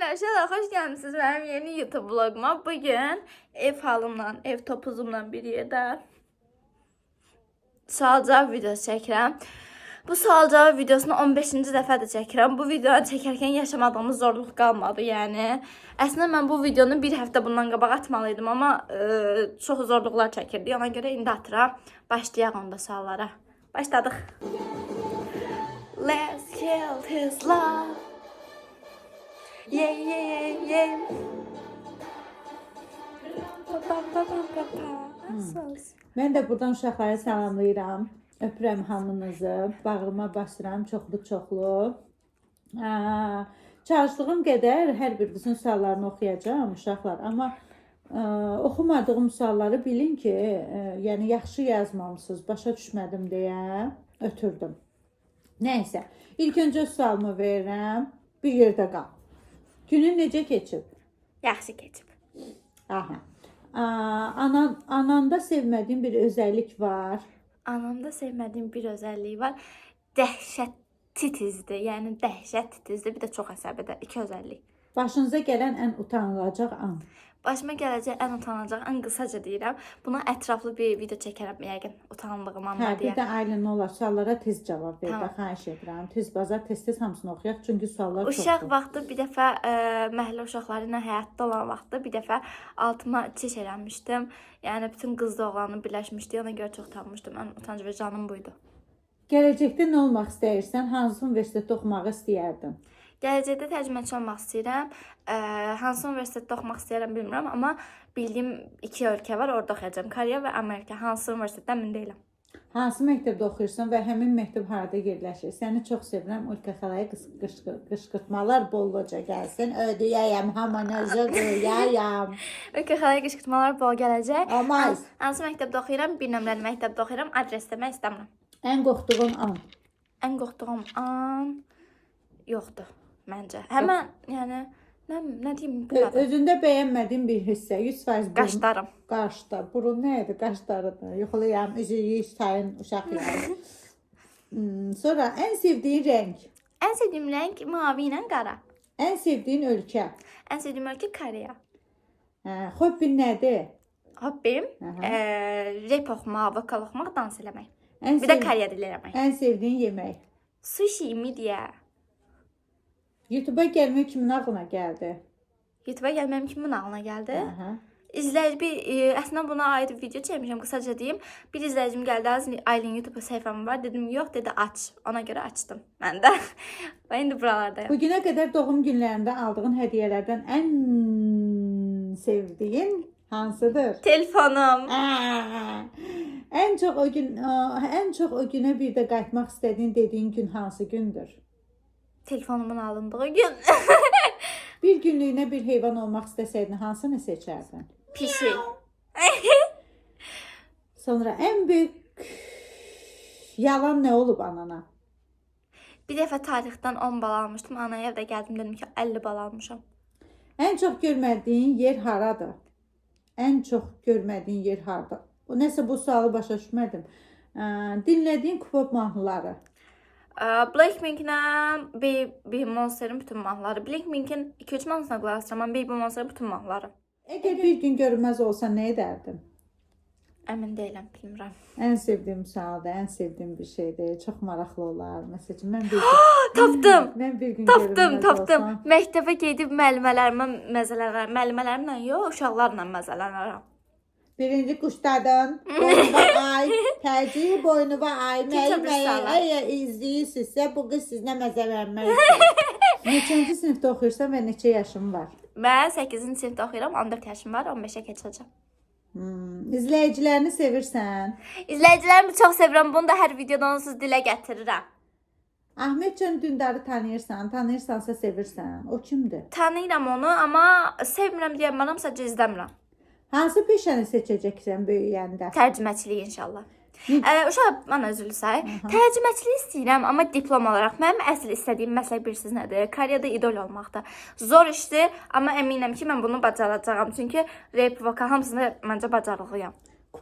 Arkadaşlar, hoş gelmişsiniz benim yeni YouTube vloguma. Bugün ev halımla, ev topuzumla bir yerdə sual-cavab videosu çəkirəm. Bu sual-cavab videosunu 15-ci dəfədir çəkirəm. Bu videonu çəkərkən yaşamadığımız zorluq qalmadı, yəni. Əslində mən bu videonu bir həftə bundan qabaq atmalıydım, amma çox zorluqlar çəkirdik. Ona görə indi atıram. Başlayaq onda suallara. Başladıq. Let's kill this love. Yeah. Pa, pa, pa, pa, pa, pa. Sus. Mən də buradan uşaqları salamlayıram. Öpürəm hamınızı. Bağrıma basıram çoxlu-çoxlu. Aa, çalışdığım qədər hər birinizin suallarını oxuyacağam uşaqlar, amma oxumadığım sualları bilin ki, yəni yaxşı yazmamısınız, başa düşmədim deyə ötürdüm. Nəysə, ilk öncə sualımı verirəm. Bir yerdə qal. Günün necə keçib? Yaxşı keçib. Aha. Aa, ananda sevmədiyin bir özəllik var. Anamda sevmədiyim bir özəlliyi var. Dəhşət titizdir. Yəni dəhşət titizdir. Bir də çox əsəbidir. İki özəllik. Başınıza gələn ən utanılacaq an. Başıma gələcək ən utanılacaq, ən qısaca deyirəm. Buna ətraflı bir video çəkərəm yəqin utandığım Hə, anda bir deyə. də Aylin nə olar suallara tez cavab ver də, Tamam. xahiş edirəm. Tez bazar, tez-tez hamısını oxuyaq, çünki suallar Uşaq çoxdur. vaxtı bir dəfə məhəllə uşaqları ilə həyatda olan vaxtı bir dəfə altıma çiş eləmişdim. Yəni bütün qızla oğlanı birləşmişdi. Ona görə çox utanmışdım. Ən utanc verici anım buydu. Gələcəkdə nə olmaq istəyirsən? Hansı universitetdə oxumaq istəyərdin? Gələcəkdə tərcüməçi olmaq istəyirəm. Hansı universitetdə oxumaq istəyirəm bilmirəm, amma bildiyim iki ölkə var, orada oxuyacağam. Koreya və Amerika. Hansı universitetdə əmin deyiləm. Hansı məktəbdə oxuyursan və həmin məktəb harada yerləşir? Səni çox sevirəm. Ülkə xalaya qışqırtmalar bolluca gəlsin. Ödəyəyəm, hamınızı qoyayam. Ölkə xalaya qışqırtmalar bol gələcək. Olmaz. Hansı məktəbdə oxuyuram? Bir nömrəli məktəbdə oxuyuram. Adres demək istəmirəm. Ən qorxduğun an. Ən qorxduğum an yoxdur məncə. Həmən, yəni nə deyim bilmirəm. Özündə bəyənmədiyin bir hissə, 100% burun. Qaşlarım. Qaşlar. Burun nə idi? Qaşlarıdır. Yoxlayam, üzüyü sayın uşaq yəni. Sonra ən sevdiyin rəng, Ən sevdiyim rəng mavi ilə qara. ən sevdiyin ölkə, Ən sevdiyim ölkə Koreya. hə, hobbin nədir? Hobbim Aha. rap oxumaq, vokal oxumaq, dans eləmək. Ən Bir də Koreya dili eləmək. Ən sevdiyin yemək. Sushi, midye. YouTube-a gəlmək kimin ağlına gəldi? YouTube-a gəlməyim kimin ağlına gəldi? Aha. İzləyici bir əslində buna aid video çəkmişəm, qısaca deyim. Bir izləyicim gəldi, Aylin YouTube səhifəm var. Dedim, yox, dedi aç. Ona görə açdım mən də. Və indi buralardayam. Bugünə qədər doğum günlərində aldığın hədiyyələrdən ən sevdiyin hansıdır? Telefonum. Aa, ən çox o gün, ən çox o günə bir də qayıtmaq istədiyin dediyin gün hansı gündür? Telefonumun alındığı gün. Bir günlüyünə bir heyvan olmaq istəsəydin hansını seçərdin? Pişik. Sonra ən böyük yalan nə olub anana? Bir dəfə tarixdən 10 bal almışdım. Anaya evdə gəldim, dedim ki, 50 bal almışam. Ən çox görmədiyin yer haradır? Ən çox görmədiyin yer harda? O nəsə bu sualı başa düşmədim. Dinlədiyin K-pop mahnıları. Blackpink'lə Baby Monster'ın bütün mahnıları. Blackpink'in 2-3 mahnısına qulaq asıram, amma Baby Monster'ın bütün mahnıları. Əgər bir gün görünməz olsan nə edərdin? Əmin deyiləm, bilmirəm. Ən sevdiyim sualdır, ən sevdiyim bir şeydir. Çox maraqlı olar. Məsəl üçün mən bir gün Tapdım. Mən bir gün Tapdım, görünməz tapdım. olsam, Məktəbə gedib müəllimələrimə məzələnərəm. Müəllimələrimlə yox, uşaqlarla məzələnərəm. Birinci quşdadan boynuva ay, tərcihi boynuva ay, məyi Kimsə bir məyi, suala. əgər izləyirsinizsə bu qız sizinlə məzələnmək Neçənci sinifdə oxuyursan və neçə yaşın var? Mən 8-ci sinifdə oxuyuram, 14 yaşım var, 15-ə keçəcəm. İzləyicilərini sevirsən? İzləyicilərimi çox sevirəm. Bunu da hər videoda onsuz dilə gətirirəm. Ahmetcan Dündarı tanıyırsan, tanıyırsansa sevirsən. O kimdir? Tanıyıram onu, amma sevmirəm deyə bilmərəm, sadəcə izləmirəm. Hansı peşəni seçəcəksən böyüyəndə? Tərcüməçilik inşallah. Uşaq, mən üzrlü say. Tərcüməçilik istəyirəm, amma diplom olaraq. Mənim əsl istədiyim məslək bilirsiniz nədir? Koreyada idol olmaqdır. Zor işdir, amma əminəm ki, mən bunu bacaracağam. Çünki rap, vokal hamısını məncə bacarıqlıyam.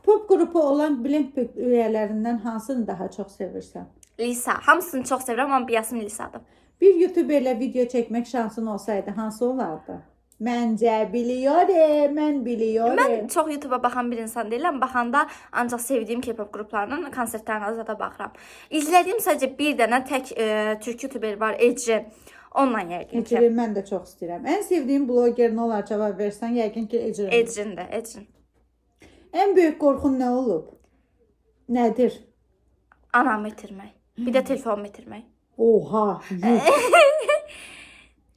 Pop qrupu olan Blackpink üzvlərindən hansını daha çox sevirsən? Lisa, hamısını çox sevirəm, amma biyasım Lisadır. Bir YouTuberlə video çəkmək şansın olsaydı hansı olardı? Məncə biliyorum, mən biliyorum. Mən çox YouTube-a baxan bir insan deyiləm. Baxanda ancaq sevdiyim K-pop qruplarının konsertlərinə zada baxıram. İzlədiyim sadəcə bir dənə tək türk YouTuber var, Ecrin. Onunla yəqin ki. Ecrin mən də çox istəyirəm. Ən sevdiyim bloger nə olar cavab versən, yəqin ki Ecrin. Ecrindir, Ecrin. Ən böyük qorxun nə olub? Nədir? Anamı itirmək. Bir də telefonumu itirmək. Oha, yuh.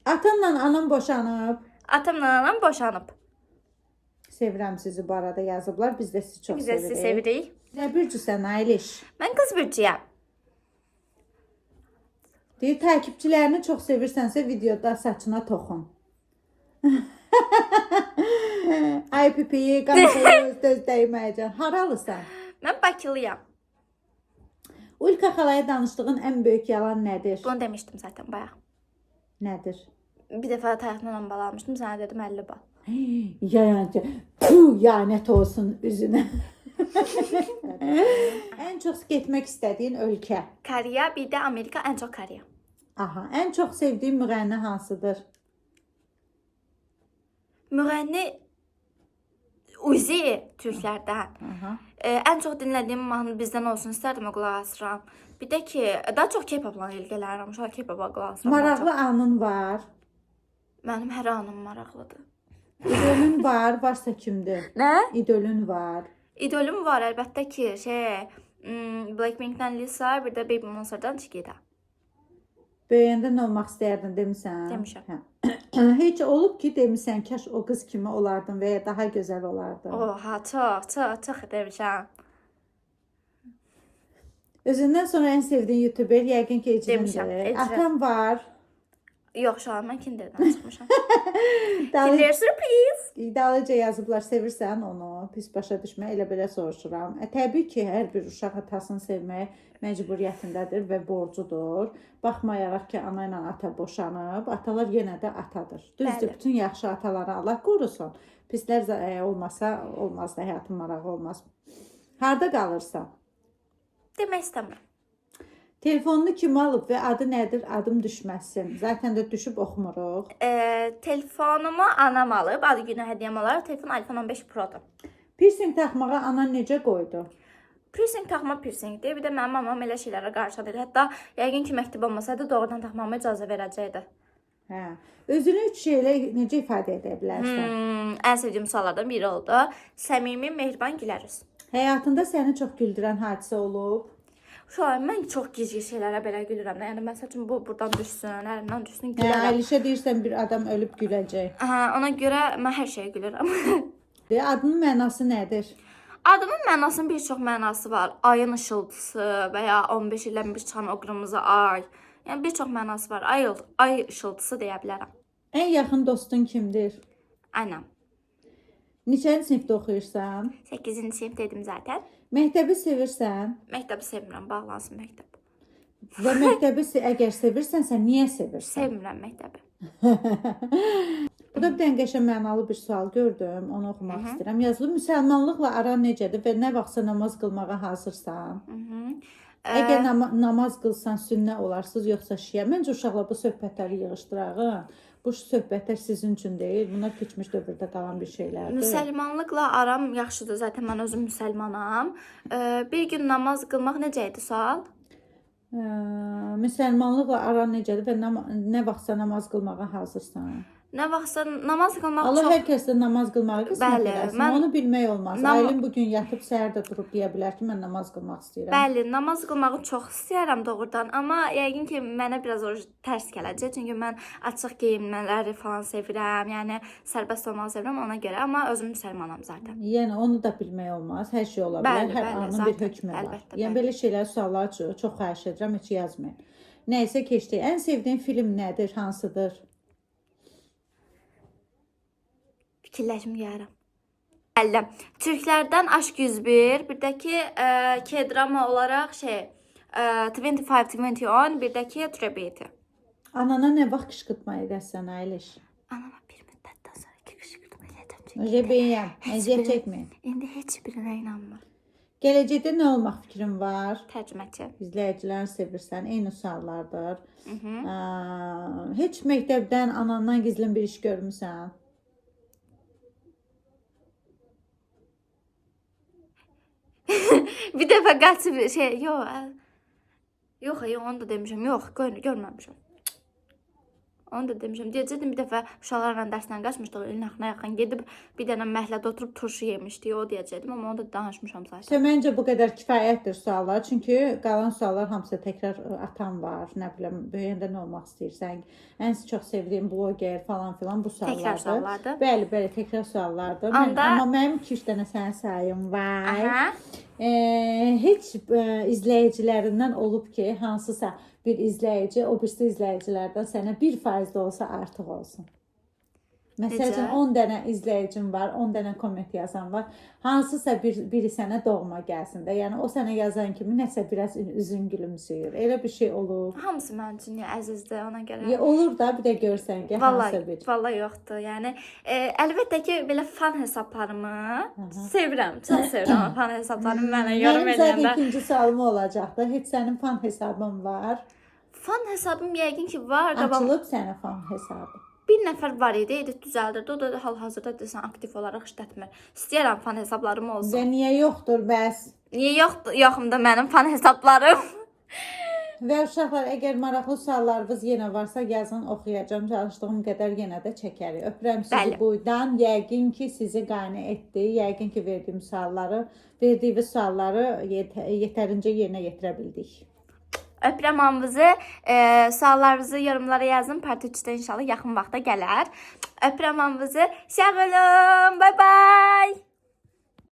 Atanla anam boşanıb. Atamla anam boşanıb. Sevirəm sizi bu arada yazıblar. Biz də sizi çox Biz də sevirik. sizi sevirik. Nə bürcüsən Ayliş? Mən qız bürcüyəm. Deyir takipçilərini çox sevirsənsə videoda saçına toxun. Ay pipiyi, qamçıyı göz dəyməyəcəm. Haralısan? Mən Bakılıyam. Ulka xalaya danışdığın ən böyük yalan nədir? Bunu demişdim zaten bayaq. Nədir? Bir dəfə tayaqla 10 bal almışdım, sənə dedim 50 bal. Yayancı. Puh, yanət olsun üzünə. Ən çox getmək istədiyin ölkə. Koreya, bir də Amerika, ən çox Koreya. Aha, ən çox sevdiyin müğənni hansıdır? Müğənni Uzi türklərdən. Aha. Ən çox dinlədiyim mahnı bizdən olsun istərdim o qulaq asıram. Bir də ki, daha çox K-popla ilgilənirəm. Uşaq K-popa qulaq asıram. daha çox. Maraqlı anın var. Mənim hər anım maraqlıdır. İdolün var, varsa kimdir? Nə? İdolün var. İdolüm var əlbəttə ki, şey, Blackpink'dən Lisa, bir də Baby Monster'dan Chiquita. Böyüyəndə nə olmaq istəyərdin demisən? Demişəm. Hə. Heç olub ki, demisən, kaş o qız kimi olardım və ya daha gözəl olardım. Oha, çox, çox, çox demişəm. Özündən sonra ən sevdiyin YouTuber yəqin ki, Demişəm, Ecrindir. Ecrin. Atam var. Yox, uşaqlar, mən Kinderdən çıxmışam. Dalı, Kinder sürpriz. dalıca yazıblar, sevirsən onu? Pis başa düşmə, elə belə soruşuram. Təbii ki, hər bir uşaq atasını sevməyə məcburiyyətindədir və borcudur. Baxmayaraq ki, ana ilə ata boşanıb, atalar yenə də atadır. Düzdür, Bəli. bütün yaxşı ataları Allah qorusun. Pislər olmasa olmaz da, həyatın marağı olmaz. Harda qalırsan? Demək istəmirəm. Telefonunu kim alıb və adı nədir? Adım düşməsin. Zaten də düşüb oxumuruq. Telefonumu anam alıb, adı günü hədiyyəm olaraq telefon iPhone 15 Pro-dur. Piercing taxmağa anan necə qoydu? Piercing taxma piercingdir. Bir də mənim mamam elə şeylərə qarşı deyil. Hətta yəqin ki, məktəb olmasaydı doğrudan taxmama icazə verəcəkdi. Hə. Özünü üç şeylə necə ifadə edə bilərsən? Ən sevdiyim suallardan biri oldu. Səmimi, mehriban, gülərüz. Həyatında səni çox güldürən hadisə olub? Uşaqlar, mən çox gizli şeylərə belə gülürəm. də. Yəni məsəl üçün bu burdan düşsün, əlimdən düşsün, Hə, gülərəm. Əlişə deyirsən bir adam ölüb güləcək. Hə, ona görə mən hər şeyə gülürəm. De, adının mənası nədir? Adımın mənasının bir çox mənası var. Ayın işıltısı və ya 15 ildən bir çıxan o qırmızı ay. Yəni bir çox mənası var. Ay işıltısı deyə bilərəm. Ən yaxın dostun kimdir? Anam. Neçənci sinifdə oxuyursan? 8-ci sinif dedim zaten. Məktəbi sevirsən? Məktəbi sevmirəm, bağlansın məktəb. Və məktəbi əgər sevirsənsə niyə sevirsən? Sevmirəm məktəbi. Burada bir dənə qəşəng mənalı bir sual gördüm, onu oxumaq istəyirəm. Yazılıb müsəlmanlıqla aran necədir və nə vaxtsa namaz qılmağa hazırsan? Əgər namaz qılsan sünnə olarsız yoxsa şiə? Məncə uşaqlar bu söhbətləri yığışdırağın. Bu söhbətlər sizin üçün deyil. Bunlar keçmiş dövrdə qalan bir şeylərdir. Müsəlmanlıqla aram yaxşıdır. Zaten mən özüm müsəlmanam. Bir gün namaz qılmaq necə idi sual? Müsəlmanlıqla aran necədir və nə vaxtsa namaz qılmağa hazırsan? Nə vaxtsa namaz qılmaq Allah çox hər kəsdə namaz qılmağı qismət Bəli, eləsin. Onu bilmək olmaz. Aylin bu gün yatıb səhər də durub deyə bilər ki, mən namaz qılmaq istəyirəm. Bəli, namaz qılmağı çox istəyirəm doğrudan, amma yəqin ki, mənə biraz o tərs gələcək. Çünki mən açıq geyinmələri falan sevirəm, yəni sərbəst olmağı sevirəm ona görə, amma özüm müsəlmanam zaten. Yəni onu da bilmək olmaz. Hər şey ola bilər. Bəli, Hər bəli, anın zaten, bir hökmü var. əlbəttə, Yəni bəli. belə şeylər suallar çox, çox xahiş edirəm, heç yazmayın. Nəysə keçdik. Ən sevdiyin film nədir? Hansıdır? Fikirləşim gəlirəm. Bəli. Türklərdən Aşk 101, bir də ki, K-drama olaraq şey, 25 21, bir də ki Tribute. Anana nə vaxt qışqırtma edəsən, Ayliş? Anama bir müddətdən sonra ki qışqırtma eləyəcəm çünki Necə beyəm? Heç Əziyyət biri- çəkməyin. indi heç birinə inanmır. Gələcəkdə nə olmaq fikrin var? Tərcüməçi. İzləyicilərin sevirsən, eyni suallardır. Mhm. Heç məktəbdən, anandan gizlin bir iş görmüsən? Bir dəfə qaçıb şey, yox, yox, yox, onu da demişəm. Yox, görməmişəm. Onu da demişəm. Deyəcəkdim bir dəfə uşaqlarla dərsdən qaçmışdıq, ilin axırına yaxın gedib bir dənə məhəllədə oturub turşu yemişdik, o deyəcəkdim, amma onu da danışmışam zaten. İşte məncə bu qədər kifayətdir suallar. Çünki qalan suallar hamısı təkrar atan var. Nə bilim, böyüyəndə nə olmaq istəyirsən? Ən çox sevdiyim bloger falan filan bu suallardır. Təkrar suallardır. Bəli, bəli, təkrar suallardır. Amma mənim 2-3 dənə sənə sayım var. Aha. Heç izləyicilərindən olub ki, hansısa bir izləyici o birisi izləyicilərdən sənə 1% də olsa artıq olsun. Məsəl üçün Necə? 10 dənə izləyicin var, 10 dənə komment yazan var. Hansısa biri sənə doğma gəlsin də. Yəni o sənə yazan kimi nəsə biraz üzün gülümsüyür. Elə bir şey olub. Hamısı mənim üçün əzizdir ona görə. Ya olur da bir də görsən ki, Vallahi, hansısa bir. vallahi yoxdur. Yəni əlbəttə ki, belə fan hesablarımı sevirəm, çox sevirəm fan hesablarımı mənə yorum Mənim zaten eləyəndə. ikinci sualım olacaqdı. Heç sənin fan hesabın var? Fan hesabım yəqin ki var. Qabaq Açılıb sənə fan hesabı. bir nəfər var idi, edit düzəldirdi. O da hal-hazırda desən aktiv olaraq işlətmir. İstəyirəm fan hesablarım olsun. Və niyə yoxdur bəs? Niyə yoxdur? Yoxum da mənim fan hesablarım. Və uşaqlar, əgər maraqlı suallarınız yenə varsa yazın, oxuyacağam. Çalışdığım qədər yenə də çəkərik. Öpürəm sizi Bəli. boydan. Yəqin ki, sizi qane etdi. Yəqin ki, verdiyim sualları, verdiyiniz sualları yetərincə yerinə yetirə bildik. Öpürəm hamınızı. Suallarınızı yorumlara yazın. Part 3-də inşallah yaxın vaxtda gələr. Öpürəm hamınızı. Sağ olun. Bye bye.